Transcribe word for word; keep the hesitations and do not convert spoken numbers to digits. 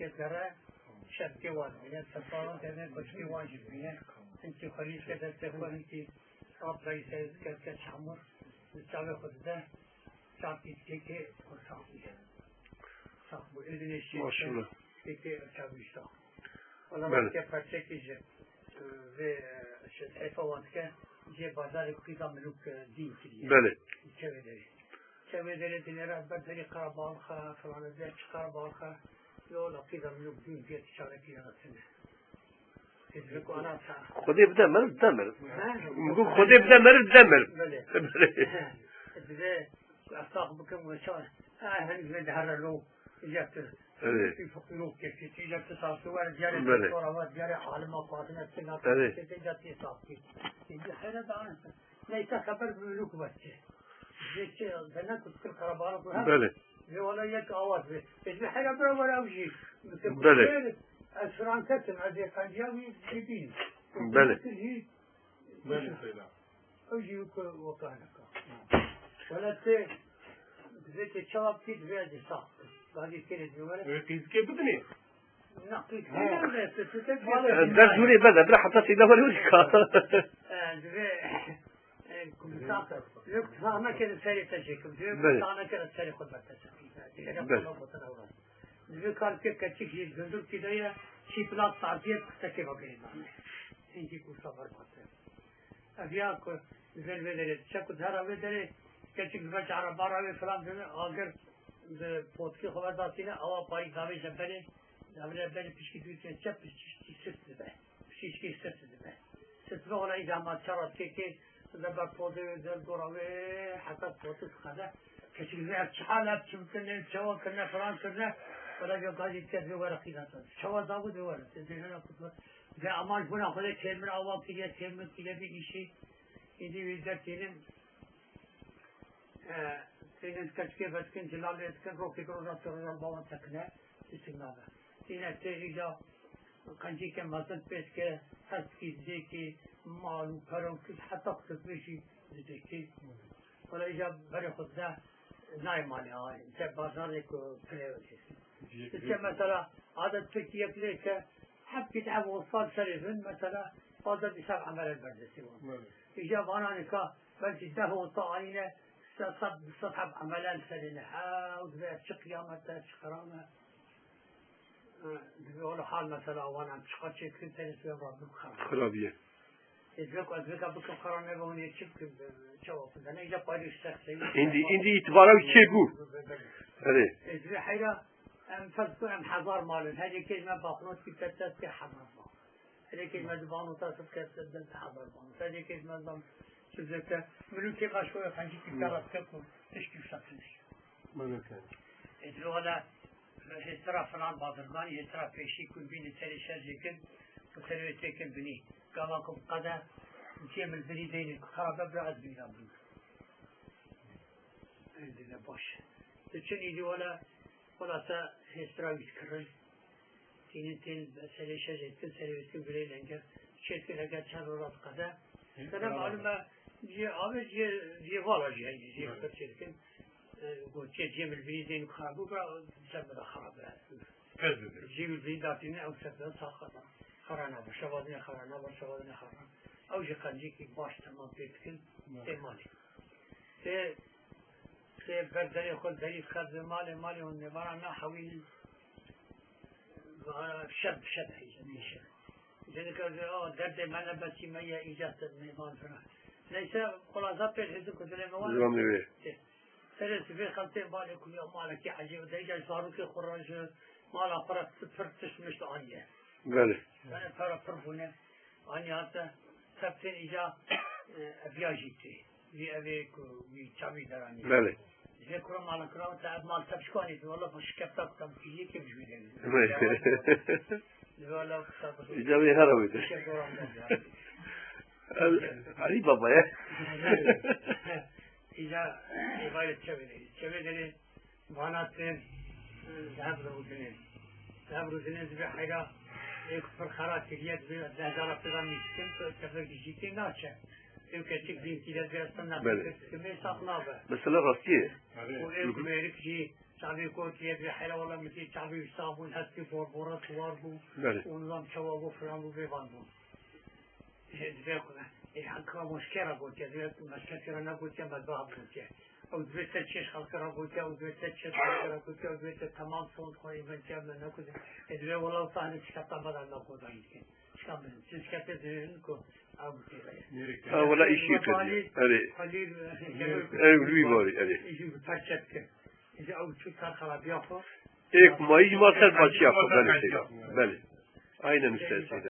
Gere, şevkê wan bîne, sefaran dene, koçkê wan jî bîne. Hinkî xwelî dike destê xwe, hinkî ap reyî ser dike, dike çamur, li çavê xwe dide, çavkî dikê kê xwe sax bûye. Sax bû, êdî nê şê Maşallah. Kê kê çavî sax. Wala Belê. Veke perçekî ji, e, vê, e, ji heyfa wan dike, cê bazarê qîza milûk, e, dîn kiriye. Belê. Çevê derê. Çevê derê dinêre ber derê qara balxa, filan ez çi qara balxa. Yo, la qîza min yok, dûn diye çare ki yaratın. Ezbek ana ta. Xwedê bide meriv, bide meriv. Ha? Min got, "Xwedê bide meriv, bide meriv." Belê. Belê. Divê esnaf bikim ve çar. Ha, henî divê de herre lo. Îca tu. Evet. Yok kesin. Îca tu sağ su var, diyare Belê. Doktora var, diyare alima kuatine, tına Evet. Kesin îca tu sağ su. Şimdi hayra da anasın. Neyse, xeber bi milûk vestî. Ji çi, de ne ku kir qerebalix û her Belê. Ji wala yek awaz be. Ez bi hera bira were ew jî. Belê. Ez firan ketim, ez ê qenciya wî jî bînim. Belê. Kir jî Belê. Ew jî wek, wek aneka. Wala tê, divê tê çawa bikî, divê ez ê sax bikim. Gazî kêrê divê were. Wê qîzikê bidinê. Naqî, He. He, ders hûrê bede, bira heta seyda were wîka. E, divê, e, ku misafir, yok, sahne kere serê te çekim, divê Belê. Sahne kere serê xwe berte çekim. Divê Belê. Xwe berte ewra. Divê kar ke keçik jî gundur kî de ye, çî plan tartiyet kuteke bagirê dane. Hinkî kursa berbat e. Ev ya ku li vê derê, çe ku dera vê derê, keçik li ber cara bara wê filan dibin, agir bi potkê xwe ve datîne, awa parî davêje berê, davêje berê pişkî dûtine çep, pişkî sirt dibe. Pişkî sirt dibe. Sirt dibe, wala îca ma çara kekê, li ber podê wê, der gora wê, heta potik xede. Keçik vê ev çi hal, ev çi bikin, ev çawa kirine, filan kirine, wala vê gazî dike, vê were qîzatan. Çawa zabû vê were, te zêhena kutma. Ve aman buna xwe de têrmin awa kiriye, têrmin kiriye bir işi. Êdî wî dertînin, e, tênin keçikê vedikin, cilalê dikin, rokê roja te roja bawan tekine, îstik nabe. Tîne tê îca qencîke mezin pê dike, her tikî didêkî, mal û pere û kit heta xwe dibêjî didêkî. Wala îca berê xwe dide, nayê malê, ay, te bazarê ku pire. Diçe mesela, adet pek yek lê ke, hep git ev olsa serê bin, mesela, fazla bir saf amel berdesi var. Evet. İşte bana nika, belki deh olsa aynı, sed, sed, sed hep amelen serine. Ha, o da çık kıyamette çıkaramı. Ha, bir oğlu hal mesela, vana çıkar çeksin, serisi var, bu kadar. Kurabiye. Ez vê ku ez vê ka bikim qera nebe hûn ê çi bikin, çawa bikin? Ne îca parî şexsî. Îndî, îndî îtibara wî çêbû. Erê. Ez vê heyra em ferz ku em hezar mal in. Her yekê ji me baxnot ki te dest pê hezar mal. Her yekê ji me di baxnota sif ke te dest hezar mal. Her yekê ji me zam çi zeke. Milûkê qaşkoyê xencî ki kara dike ku tişkî wisa tune. Milûkê. Ez vê wele hêsira filan bazirganî, hêsira pêşî ku bînî serê şer jê kin, ku serê wê têkin binî. Gava ku qede cê min binî deynê ku xera be bira ez bîra bûn. Êdî de baş. Tu çin îdî wele, wela te hêsira wî dikirin. Tînin tên serê şer jê dikin, serê wê dikin birê lenge. Çê dikin eger çend rora diqede. Te ne malum e, cê avê cê, cê vala jî heyî, cê Evet. Xwe çê dikin. E, got, "Çê cê min binî zeyni xerab bû, bira ser min de xerab e." Pez bibir. Cê min binî datîne ew ser de sax xera. Xera nabe, şevadine xera nabe, şevadine xera. Ew jî qencîkî baş temam pê dikin, Evet. Tê malê. Tê, tê ber derê xwe derî xerb malê, malê hûn nêvana na hewînin. Şeb, şeb heyî, şeb. Dedik ez, "O, derdê me ne besî me ye, îca te mêvan fena." Neyse, xulaza pêr hêzin ku dilê me wan. Zilamê wê. Serê sibê xeltê malê ku ya malekî ecêb de, îca zarokê xwe re ji mala xwe re pir tişt mişt aniye. Belê. Yani para pir bûne. Aniye hate, teptên îca, e, eviya jî tê. Vî evê ku vî çavî deranî. Belê. Ji vê kura mala kura te ev mal tepşkanî tu, wala xwe şikefta ku te bikî, yekê bi jû de. Belê. Ji vê wala ku te bikî. Îca wê her ew ê de. Şef doran bol ya. Ev, Elî Baba ye. Îca êvayê çevê de. Çevê de ne. Vana tên, e, dev rûdinê. Dev rûdinê divê heyra, ê ku pir xera kiriye, divê deh cara pêra nîştin, tu tefek jî tê naçe. Ew keçik bîn kiriye, divê estan Belê. Naxê kimê saf nabe. Mesela rastî ye. Û ew mêrik jî Çavê gotiye, vê heyra wala min tê çavê wisa bûn, hestê borbora siwar bû. Belê. Û nizam çawa bû, filan bû, bêvan bû. Ji divê ku, ê, heka moşkera gotiye, divê ku meşketê re negotiye, me zaf gotiye. Ew divê ser çêş xelkê re gotiye, ew divê ser çêş xelkê re gotiye, ew divê ser temam sond xwe ê venciya me nekutiye. Ê, divê wela wisa hinî tişketa me de me xwe dayîn dikin. Tişka min, tişkete divê ku ew gotiye. Ha, wela îşî kiriye. Erê. Erê, wî barî, erê. Îjî bi perçe dikin. Îjî ew çû ser xerabiya xwe. Êk mayî ji ma ser paçiya xwe, belê seyda. Belê. Aynen işte seyda.